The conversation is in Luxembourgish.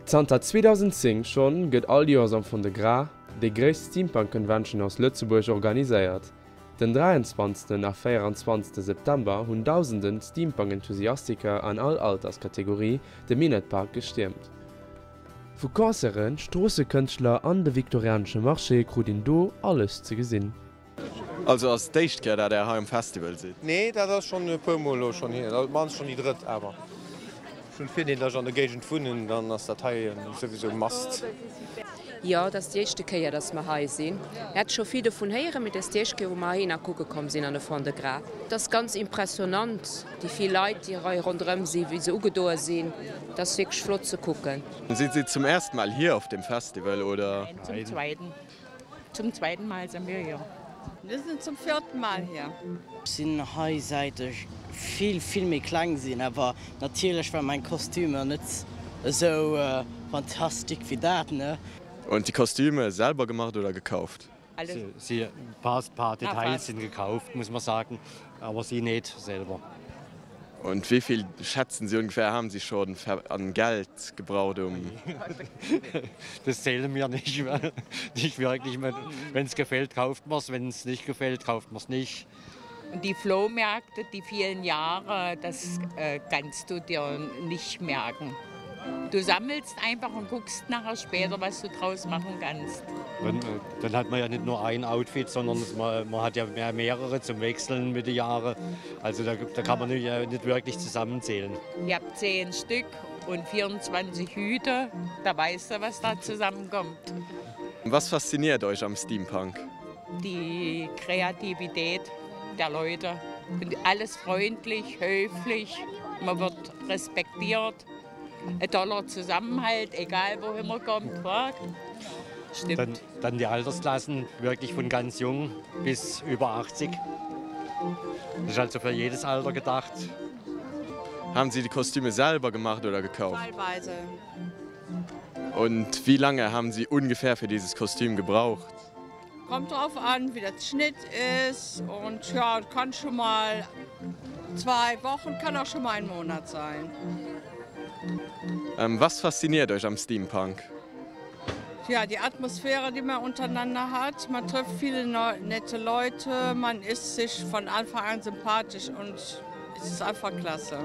Zanter 2010 schonn gëtt all Joers am Fond-de-Gras déi gréisst Steampunk Convention aus Lëtzebuerg organiséiert. Den 23 a 24 September hunn dausenden Steampunk-Enthusiastiker an all Alterskategorie de Minett-Park gestiermt. Vu Concerten, Stroossekënschtler an de viktorianesche Marché krut een do alles ze gesinn. Also ass et d'éischt Kéier dat Är hei um Festival sidd? Nee, dat ass schonn e puer mol elo schonn hier, op d'mannst schonn déi drëtt. Awer ech hunn d'Virdeel, datt ech an der Géigend wunnen, dann ass dat hei souwisou must. Jo, et ass déi éischte Kéier, datt mer hei sinn. Mir hate scho vill dovun héieren, mee et ass déi éischt Kéier, wou mer heihinner kucke komm sinn an de Fond-de-Gras. Et ass ganz impressionnant, déi vill Leit, déi hei ronderëm sinn, wéi se ugedoe sinn. Et ass wierklech flott ze kucken. Sind Sie zum ersten Mal hier auf dem Festival, oder? Nein, zum zweiten. Zum zweiten Mal sind wir hier. Wir sind zum vierten Mal hier. Ech sinn hei säit ech vill vill méi kleng sinn, awer natierlech war mäin Kostümer net esou fantastik wéi dat ne. Und die Kostüme selber gemacht oder gekauft? Sie paar paar Details sind gekauft, muss man sagen, aber sie näht selber. Und wéi vill schätzen Sie ungefähr haben Sie schon an Geld gebraucht um. Das zählen wir nicht, nicht wirklich. Wenn es gefällt, kauft man es, wenn es nicht gefällt, kauft man es nicht. Und die Flohmärkte, die vielen Jahre, das kannst du dir nicht merken. Du sammelst einfach und guckst nachher später, was du draus machen kannst. Dann, dann hat man ja nicht nur ein Outfit, sondern man, man hat ja mehr, mehrere zum Wechseln mit den Jahren. Also da, da kann man nicht, nicht wirklich zusammenzählen. Ich habe 10 Stück und 24 Hüte, da weißt du, was da zusammenkommt. Was fasziniert euch am Steampunk? Die Kreativität der Leute und alles freundlich, höflich, man wird respektiert. E toller Zusammenhalt, egal wohin man kommt. Stimmt. Dann, dann die Altersklassen wirklich von ganz jung bis über 80. Das ist also für jedes Alter gedacht. Haben Sie die Kostüme selber gemacht oder gekauft? Teilweise. Und wie lange haben Sie ungefähr für dieses Kostüm gebraucht? Kommt drauf an, wie das Schnitt ist und ja, kann schon mal zwei Wochen, kann auch schon mal ein Monat sein. Ähm, was fasziniert euch am Steampunk? Ja, die Atmosphäre, die man untereinander hat. Man trifft viele nette Leute, man ist sich von Anfang an sympathisch und es ist einfach klasse.